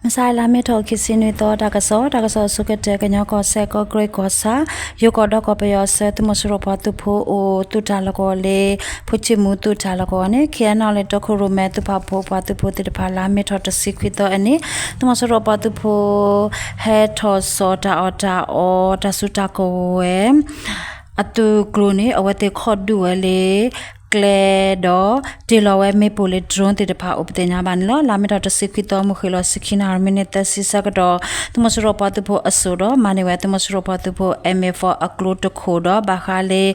မုၢ်ဆါလါမ့ၤထီၣ်ခံဆံနွံသီ တၢ်ကစီၣ်, တၢ်ကစီၣ်အဆိကတၢၢ် ကညီကီၢ်စဲၣ် ကီၢ်ကရ့ၣ်ကီၢ်ဆၣ် ယိၤကီၢ်ဒီးကီၢ်ပယီၤအဆၢ သုးမီၤစိရိၤပှၤသုးဖိအိၣ် သုးတၢ်လီၢ်ကဝီၤလၢ ဖူဆံမူသုးတၢ်လီၢ်ကဝီၤန့ၣ် ခ့ၣ်အဲၣ်နီၣ်လၢ တီခိၣ်ရိၣ်မဲသုးပာ်ဖှိၣ်ပှၤသုးဖိသ့ၣ်တဖၣ် လါမ့ၤထီၣ်တဆံခွံသီအနံၤ သုးမီၤစိရိၤပှၤသုးဖိ ဟဲထီၣ်စိာ်တၢ်အီၣ်တၢ်အီ တၢ်စုတၢ်ကဝဲၤ အသုးကျိၤန့ၣ် အဝဲသ့ၣ်ခီၣ်ဒုးဝဲလၢ ကျဲဒီး တ့ၢ်လီၤဝဲမ့ၣ်ပိၢ်လၢ drone သ့ၣ်တဖၣ်အိၣ်ပသ့ၣ်ညါဘၣ်န့ၣ်လီၤ. လါမ့ၤထီၣ်တဆံခွံသီ မုၢ်ဃ့ၢ်လီၤဆံခံနၣ်ရံၣ် မံးနံးသၢဆံဆၢကတီၢ် သုးမီၤစိရိၤပှၤသုးဖိအစိၣ်ဒီး မၤန့ၢ်ဝဲသုးမီၤစိရိၤပှၤသုးဖိ MA four အကျိတခိၣ်ဒီး ဘၣ်ဃးလၢ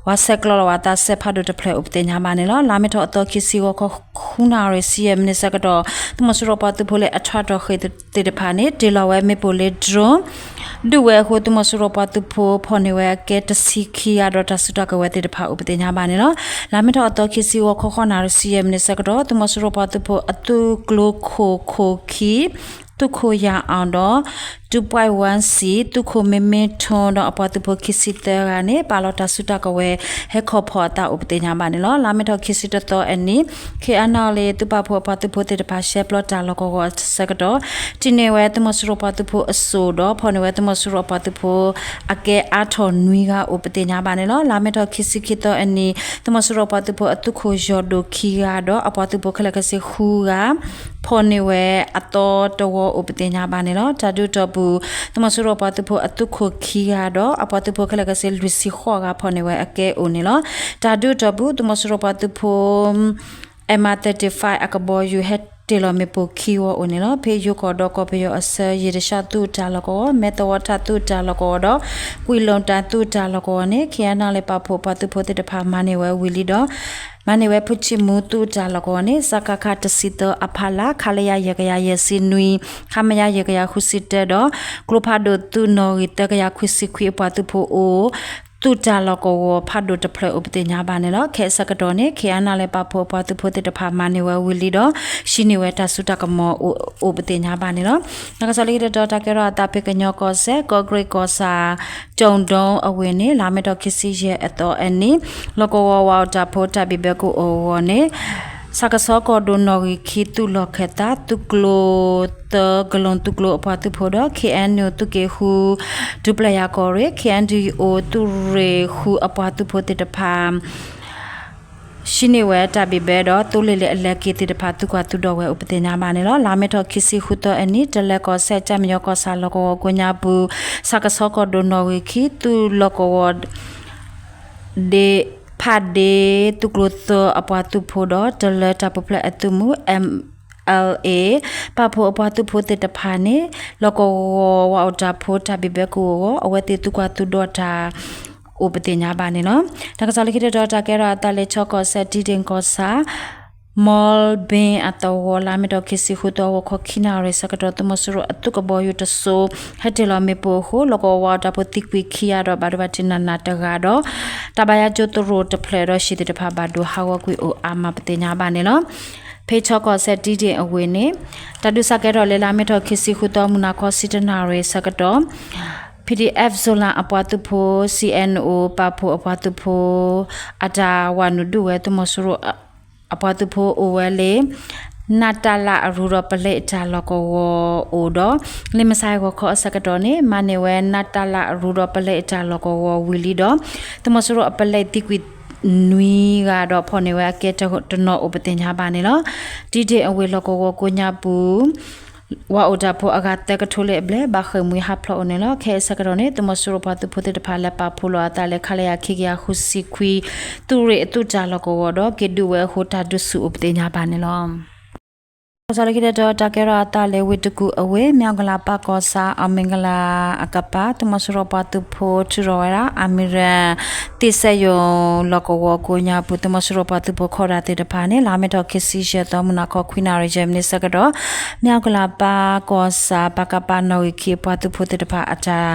ဝၤဆဲးကျိးလီၤဝဲအသးစဲးဖးဒိၣ်တဖျၢၣ် အိၣ်ပသ့ၣ်ညါဘၣ်န့ၣ်လီၤ. လါမ့ၤထီၣ်အသီခံဆံ ဂီၤခီ ဃုနၣ်ရံၣ် ဆံယဲၢ်မံးနံးဆၢကတီၢ် သုးမီၤစိရိၤပှၤသုးဖိလၢအထွဲထီၣ်ဃ့ၢ်သ့ၣ်တဖၣ်န့ၣ် တ့ၢ်လီၤဝဲမ့ၣ်ပိၢ်လၢ drone ဒုးဝဲအဃိ သုးမီၤစိရိၤပှၤသုးဖိဖီၣ်န့ၢ်ဝဲအကဲတဆံခံဂၤဒီး တၢ်စုတၢ်ကဝဲၤသ့ၣ်တဖၣ်အိၣ်ပသ့ၣ်ညါဘၣ်န့ၣ်လီၤ. လါမ့ၤထီၣ်အသီခံဆံ ဂီၤခီ ဃုနၣ်ရံၣ် ဆံယဲၢ်မံးနံးဆၢကတီၢ် သုးမီၤစိရိၤပှၤသုးဖိအသုးကျိၤခိၣ်ခိၣ်ခံ သုးခိၣ်ယၤအီၣ်ဒီး တူၢ်ပွဲၣ်ဝၣ်စံၣ် သုးခိၣ်မ့မ့ၢ်ထူဒီးအပှၤသုးဖိခံဆံသၢဂၤန့ၣ် ပာ်လီၤတၢ်စုတၢ်ကဝဲၤ ဟဲခီၣ်ဖီၣ်အသးအိၣ်ပသ့ၣ်ညါဘၣ်န့ၣ်လီၤ. လါမ့ၤထီၣ်ခံဆံတသီအနံၤ ခ့ၣ်အဲၣ်နီၣ်လၢ သုးပာ်ဖှိၣ်အပှၤသုးဖိသ့ၣ်တဖၣ် ရှဲပျီတၢ်လီၢ်ကဝီၤအဆၢကတီၢ် တံၢ်န့ၢ်ဝဲသုးမီၤစိရိၤပှၤသုးဖိအစိၣ်ဒီး ဖီၣ်န့ၢ်ဝဲသုးမီၤစိရိၤအပှၤသုးဖိ အကဲအါထီၣ်နွံဂၤအိၣ်ပသ့ၣ်ညါဘၣ်န့ၣ်လီၤ. လါမ့ၤထီၣ်ခံဆံခံသီအနံၤ သုးမီၤစိရိၤပှၤသုးဖိအသုးခိၣ်ယီၢ်ဒိၣ်ခံဂၤဒီး အပှၤသုးဖိခဲလၢာ်ခဲဆ့ဃုဂၤ ဖီၣ်န့ၢ်ဝဲအသီတဝီအိၣ်ပသ့ၣ်ညါဘၣ်န့ၣ်လီၤ. တၢ်ဒုးအတီၢ်ပူၤ သုးမီၤစိရိၤပှၤသုးဖိအသုးခိၣ်ခံဂၤဒီး အပှၤသုးဖိခဲလၢာ်ခဲဆ့လွံၢ်ဆံဃိးဂၤ ဖီၣ်န့ၢ်ဝဲအကဲအိၣ်န့ၣ်လီၤ. တၢ်ဒုးအတီၢ်ပူၤ သုးမီၤစိရိၤပှၤသုးဖိ M R thirty-five အကဘီယူၤ ဟဲတ့ၢ်လီၤမ့ၣ်ပိၢ်ခံဝီအိၣ်န့ၣ်လီၤ. ဖဲယိၤကီၢ်ဒီးကီၢ်ပယီၤအဆၢ ယ့ၣ်တၡါသုးတၢ်လီၢ်ကဝီၤ, မဲၣ်သဝီထၣ်သုးတၢ်လီၢ်ကဝီၤဒီး ကွံာ်လိၣ်တၢ်သုးတၢ်လီၢ်ကဝီၤန့ၣ် ခ့ၣ်အဲၣ်နီၣ်လၢပာ်ဖှိၣ်ပှၤသုးဖိသ့ၣ်တဖၣ် မၤန့ၢ်ဝဲဝံၤလံဒီး မၤန့ၢ်ဝဲဖူဆံၣ်မူသုးတၢ်လီၢ်ကဝီၤန့ၣ် စကခ တဆံသၢအဖီလာ် ခလရ ယဲၢ်ကယၤယဲၢ်ဆံနွံ, ခမရ ယဲၢ်ကယၤဃုဆံတၢဒီး ကျိဖးဒိၣ်သုးနီၣ်ဂံၢ်သၢကယၤခွံဆံခွံအပှၤသုးဖိအိၣ် သုးတၢ်လီၢ်ကဝီၤဖးဒိၣ်တဖျၢၣ်အိၣ်ပသ့ၣ်ညါဘၣ်န့ၣ်လီၤ. ခဲအံၤအဆၢကတီၢ်န့ၣ် ခ့ၣ်အဲၣ်နီၣ်လၢပာ်ဖှိၣ်အပှၤသုးဖိသ့ၣ်တဖၣ် မၤန့ၢ်ဝဲဝံၤလံဒီး ဟံးန့ၢ်ဝဲတၢ်စိတၢ်ကမီၤအိၣ်ပသ့ၣ်ညါဘၣ်န့ၣ်လီၤ. တၢ်ကစီၣ်လၢခံတတီၤ တၢ်ကဲထီၣ်အသးဖဲကညီကီၢ်စဲၣ် ကီၢ်ကရ့ၣ်ကီၢ်ဆၣ် ကၠိၣ်ဒိအဝ့ၢ်န့ၣ် လါမ့ၤထီၣ်ခံဆံယဲၢ်အသီအနံၤ လီၢ်ကဝီၤဝးအိၣ်တၢ်ဖိတၢ်ဘံၣ်ဘၢကအိၣ်အဂီၢ်န့ၣ် ဆၣ်ကဆီကီၢ်ဒိၣ်နီၣ်ဂံၢ်ခံ သုးလီၢ်ခၢၣ်သး သုးကျိၤသၢ ကလိၣ်သုးကျိၤအပှၤသုးဖိဒီး K N U သုးက့ဃု ဒူပျဲၢ်ယၤကီၢ်ရ့ၣ် K N D O သုးရ့ၣ်ဃုအပှၤသုးဖိသ့ၣ်တဖၣ် ဟံးန့ၢ်ဝဲတၢ်ဘံၣ်ဘၢဒီး သိလ့ၣ်လၢအလဲၤက့ၤသ့ၣ်တဖၣ် သုကွၢ်သုဒီးဝဲအိၣ်ပသ့ၣ်ညါဘၣ်န့ၣ်လီၤ. လါမ့ၤထီၣ်ခံဆံဃုသီအနံၤ တလၢကီၢ်စဲၣ် ကၠၣ်မံယီၤကီၢ်ဆၣ်လီၢ်ကဝီၤကိးညါပူၤ ဆၣ်ကဆီကီၢ်ဒိၣ်နီၣ်ဂံၢ်ခံ သုးလီၢ်ကဝီၤ ဒ့ဖးဒ့ သုးကျိၤသၢအပှၤသုးဖိဒီး တလၢတၢ်ပူၤဖျဲးအသုးမုၢ် M L A ပာ်ဖှိၣ်အပှၤသုးဖိသ့ၣ်တဖၣ်န့ၣ် လီၢ်ကဝီၤဝးအိၣ်တၢ်ဖိတၢ်ဘံၣ်ဘၢကအိၣ်အဂီၢ် အဝဲသ့ၣ်သုကွၢ်သုဒီးတၢ်အိၣ်ပသ့ၣ်ညါဘၣ်န့ၣ်လီၤ. တၢ်ကစီၣ်လၢခံတတီၤ တၢ်ကဲထီၣ်အသးလၢ ခၠ့ၣ်ကီၢ်စဲၣ် တံဒ့ၣ်ကီၢ်ဆၣ် မီလ်ဘ့ၣ်အသဝီ လါမ့ၤထီၣ်ခံဆံဃုသီ ဂီၤခီခံနၣ်ရံၣ်ဆၢကတီၢ် သုးမီၤစိရိၤအသုးကဘီယူၤတစိၤ ဟဲတ့ၢ်လီၤမ့ၣ်ပိၢ်အဃိ လီၢ်ကဝီၤဝးအိၣ်တၢ်ဖိသံကွံာ်ခံဂၤဒီး ဘၣ်ဒိဘၣ်ထံးနးနးတဂၤဒီး တၢ်ဘါယွၤကၠိသရိာ်တဖျၢၣ်ဒီး ဟံၣ်သ့ၣ်တဖၣ်ဘၣ်ဒိဟးဂီၤကွံာ်အိၣ်အါမးပသ့ၣ်ညါဘၣ်န့ၣ်လီၤ. ဖဲခၠ့ၣ်ကီၢ်စဲၣ် တံဒ့ၣ်အဝ့ၢ်န့ၣ် တၢ်ဒုးစးကဲထီၣ်လၢ လါမ့ၤထီၣ်ခံဆံဃုသီ မုၢ်နၤခီဆံတနၣ်ရံၣ်ဆၢကတီၢ် P D F Zoland အပှၤသုးဖိ C N O ပာ်ဖှိၣ်အပှၤသုးဖိ အတၢ်ဝးနုာ်ဒုးဝဲ သုးမီၤစိရိၤအပှၤသုးဖိအိၣ်ဝဲလၢ နးတၢ်လၣ်အရူဒီးပလဲအတၢ်လီၢ်ကဝီၤအိၣ်ဒီး လၢမုၢ်ဆါဂီၤခီအဆၢကတီၢ်န့ၣ် မၤန့ၢ်ဝဲနးတၢ်လၣ်အရူဒီးပလဲအတၢ်လီၢ်ကဝီၤဝံၤလံဒီး သုးမီၤစိရိၤအပလဲသံကွံာ်နွံဂၤဒီး ဖီၣ်န့ၢ်ဝဲအကဲတနီၤအိၣ်ပသ့ၣ်ညါဘၣ်န့ၣ်လီၤ. တံဒ့ၣ်အဝ့ၢ်လီၢ်ကဝီၤကိးညါပူၤ ဝးအိၣ်တၢ်ဖိအဂၤသၢကထိလၢအဘျဲၣ် ဘၣ်ဃ့ၢ်မှံဟးဖျိးအိၣ်န့ၣ်လီၤ. ခဲအံၤအဆၢကတီၢ်န့ၣ် သုးမီၤစိရိၤပှၤသုးဖိသ့ၣ်တဖၣ် လဲၤပာ်ဖှိၣ်လိာ်အသးလၢ ခလရ ခံကယၤဃုဆံခွံ သုးရ့ၣ်အသုးတၢ်လီၢ်ကဝီၤဒီး က့ၤဒုးဝဲအဃိ တၢ်ဒုးဆူၣ်အိၣ်ပသ့ၣ်ညါဘၣ်န့ၣ်လီၤ. တၢ်ကစီၣ်လၢခံတတီၤ တၢ်ကဲထီၣ်အသးလၢ ဝ့ၢ်တကူၣ်အဝ့ၢ် မၠီကလးပၢ်ကီၢ်ဆၣ် အီၣ်မ့ၣ်ကလးအကပၤ သုးမီၤစိရိၤပှၤသုးဖိထုးထီၣ်ဝဲဒၣ် အမံၤရၣ် သ့ၣ်စဲယိၤလီၢ်ကဝီၤကိးညါပူၤ သုးမီၤစိရိၤပှၤသုးဖိခီၣ်တၢ်သ့ၣ်တဖၣ်န့ၣ် လါမ့ၤထီၣ်ခံဆံယဲၢ်သီ မုၢ်နၤခီခွံနၣ်ရံၣ်ယဲၢ်မံးနံးဆၢကတီၢ် မၠီကလးပၢ်ကီၢ်ဆၣ် ပကပ နီၣ်ဂံၢ်ခံအပှၤသုးဖိသ့ၣ်တဖၣ်အတၢ်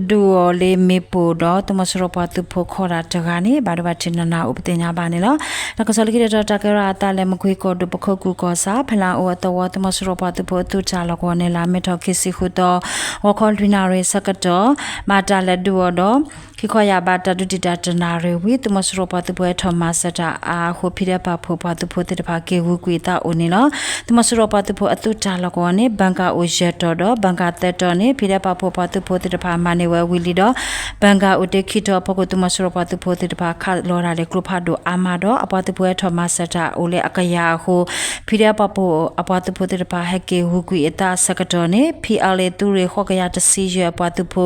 ဒုးအီၤလၢမ့ၣ်ပိၢ်ဒီး သုးမီၤစိရိၤပှၤသုးဖိခီၣ်တၢ်တဂၤန့ၣ် ဘၣ်ဒိဘၣ်ထံးနးနးအိၣ်ပသ့ၣ်ညါဘၣ်န့ၣ်လီၤ. တၢ်ကစီၣ်လၢခံတတီၤ တၢ်ကဲထီၣ်အသးလၢ မကွ့ကီၢ်ဒိၣ် ပခိၣ်ကူၣ်ကီၢ်ဆၣ် ဖလၣ်အိၣ်အသဝီ သုးမီၤစိရိၤပှၤသုးဖိအသုးတၢ်လီၢ်ကဝီၤန့ၣ် လါမ့ၤထီၣ်ခံဆံဃုသီ ဂီၤခီလွံၢ်နၣ်ရံၣ်ဆၢကတီၢ် ဘၣ်တၢ်လဲၤဒုးအီၤဒီး ခံခီယာ်ဘး တၢ်ဒုးတံာ်တာ်တနၣ်ရံၣ်ဝံၤ သုးမီၤစိရိၤပှၤသုးဖိဟဲထီၣ်မၤစၢၤတၢ်အါအဃိ ဖံးဒဲးပာ်ဖှိၣ်ပှၤသုးဖိသ့ၣ်တဖၣ် က့ၤဂုာ်ကွံာ်အသးအိၣ်န့ၣ်လီၤ. သုးမီၤစိရိၤပှၤသုးဖိအသုးတၢ်လီၢ်ကဝီၤန့ၣ် ဘၣ်ကၣ်အိၣ်ယဲၢ်တီၤဒီး ဘၣ်ကၣ်သၢတီၤန့ၣ် ဖံးဒဲးပာ်ဖှိၣ်ပှၤသုးဖိသ့ၣ်တဖၣ်မၤန့ၢ်ဝဲဝံၤလံဒီး ဘၣ်ကၣ်အိၣ်တ့ၢ်ခံတီၤအဖီခိၣ် သုးမီၤစိရိၤပှၤသုးဖိသ့ၣ်တဖၣ် ခးလီၤတၢ်လၢကျိဖးဒိၣ်အါမးဒီး အပှၤသုးဖိဟဲထီၣ်မၤစၢၤတၢ်အိၣ်လၢအကယၤအဃိ ဖံးဒဲးပာ်ဖှိၣ်အပှၤသုးဖိသ့ၣ်တဖၣ် ဟဲက့ၤဂုာ်ကွံာ်အသးအဆၢကတီၢ်န့ၣ် ဖံးအါလ့ၤ သုးရ့ၣ်ဃိးကယၤတဆံယဲၢ်အပှၤသုးဖိ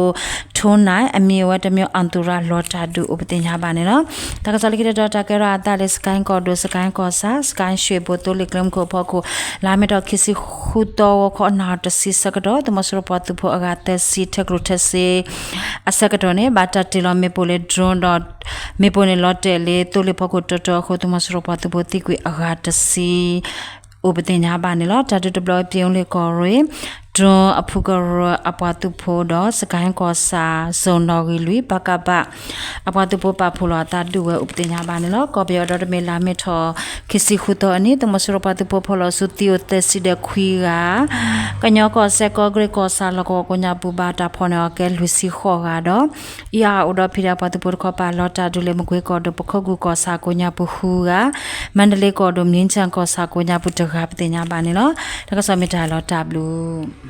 ထိၣ်နၢၣ် အမံၤအဝဲတမံၤ အၣ်သူရၤ လီၤတၢ်ဒုးအိၣ်ပသ့ၣ်ညါဘၣ်န့ၣ်လီၤ. တၢ်ကစီၣ်လၢခံတတီၤ တၢ်ကဲထီၣ်အသးလၢ စကဲၣ်ကီၢ်ဒိၣ် စကဲၣ်ကီၢ်ဆၣ် စကဲၣ်ရွှ့ၣ်ဘိၣ် သိလ့ၣ်ကျဲမုၢ်ခိၣ်အဖီခိၣ် လါမ့ၤထီၣ်ခံဆံဃုသီ ဂီၤခီနၣ်ရံၣ်တဆံဆၢကတီၢ် သုးမီၤစိရိၤပှၤသုးဖိအဂၤသၢဆံ ထဲကျိၣ်ထဲစ့အဆၢကတီၢ်န့ၣ် ဘၣ်တၢ်တ့ၢ်လီၤမ့ၣ်ပိၢ်လၢ drone ဒီး မ့ၣ်ပိၢ်န့ၣ်လီၤတဲာ်လၢသိလ့ၣ်ဖီခိၣ်တီတီအဃိ သုးမီၤစိရိၤပှၤသုးဖိသံကွံာ်အဂၤတဆံ အိၣ်ပသ့ၣ်ညါဘၣ်န့ၣ်လီၤ. တၢ်ဒုးတဘျီ ပၠ့ၣ်အူလ့ၣ်ကီၢ်ရ့ၣ် drone အဖုကရၢအပှၤသုးဖိဒီး စကဲၣ်ကီၢ်ဆၣ် စိၣ်နီၣ်ဂံၢ်လွံၢ် ပကဖ အပှၤသုးဖိပာ်ဖှိၣ်လီၤအသးဒုးဝဲအိၣ်ပသ့ၣ်ညါဘၣ်န့ၣ်လီၤ. ကီၢ်ပယီၤဒီတမ့ၢ် လါမ့ၤထီၣ်ခံဆံဃုသီအနံၤ သုးမီၤစိရိၤပှၤသုးဖိဖီၣ်လီၤဆူသံအိၣ်သၢဆံဒီးခွံဂၤ ကညီကီၢ်စဲၣ် ကီၢ်ကရ့ၣ်ကီၢ်ဆၣ် လီၢ်ကဝီၤကိးညါပူၤ ဘၣ်တၢ်ဖီၣ်န့ၢ်အီၤကဲလွံၢ်ဆံဃိးဂၤဒီး အံၤအအိၣ်ဒီးဖံးဒဲးပှၤသုးဖိတခီပၤ လီၤတၢ်ဒုးလၢမကွ့ကီၢ်ဒိၣ် ပခိၣ်ကူၢ်ကီၢ်ဆၣ်ကိးညါပူၤဃုဂၤ မါဒလ့ကီၢ်ဒိၣ် မြင်းခြံကီၢ်ဆၣ်ကိးညါပူၤတဂၤပသ့ၣ်ညါဘၣ်န့ၣ်လီၤ. တၢ်ကစီၣ်မ့ၢ်တၢ်လီၤတၢ်ဘျုး